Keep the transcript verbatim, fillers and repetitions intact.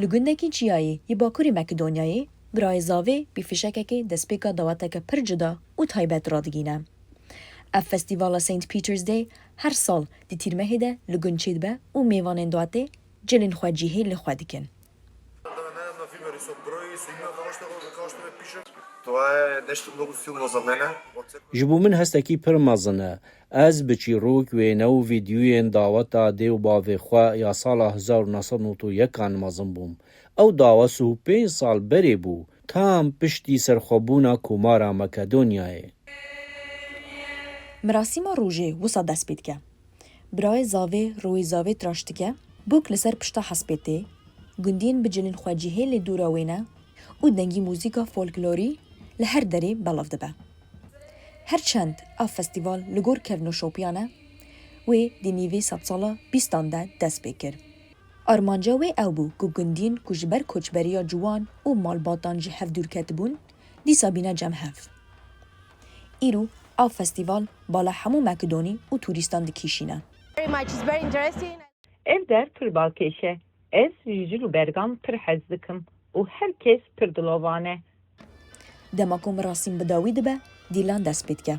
Li gundekî Çiyayê yê Bakurê Makedonyayê, birayê Zavê bi fişekekê destpêka daweteke pir cuda û taybet radigîne. Ev festîvala Saint Peter's Day her sal di Tîrmehê de li gund çêdibe û mêvanên dawetê cilên xwe cihê li xwe dikin. Ji bo min hestekî pir mezin e. Ez bi çîrok, wêne û vîdyoyên daweta dê û bavê xwe ya sala hezar û neh sed û newid û yekan mezin bûm. Ew dawa sih û pênc sal berê bû, tam piştî serxwebûna Komara Makedonyayê. Mirasîma rojê wisa dest pê dike. Birayê Zavê rûyê Zavê tiraş dike, bûk li ser pişta hespê tê, gundiyên bi cilên xwe cihê lê dûra wê ne û dengî muzîka folklorî li her derê belav dibe. Her çend ev festîval li gor kevnoşopiyan e, wê di nîvê sedsala bîstan de dest pê kir. Armanca wê ew bû ku gundiyên ku ji ber koçberiya ciwan û malbatan ji hev dûr ketibûn, dîsa bîne cem hev. Îro ev festîval bala hemû Makedonî û turîstan dikîşîne. Very much. It's very interesting. Ev der pir balkêş e. Ez ji cil û bergan pir hez dikim û her kes pir dilovan e. Dema ku mirasîm bi dawî dibe, dîlan dest pê dike.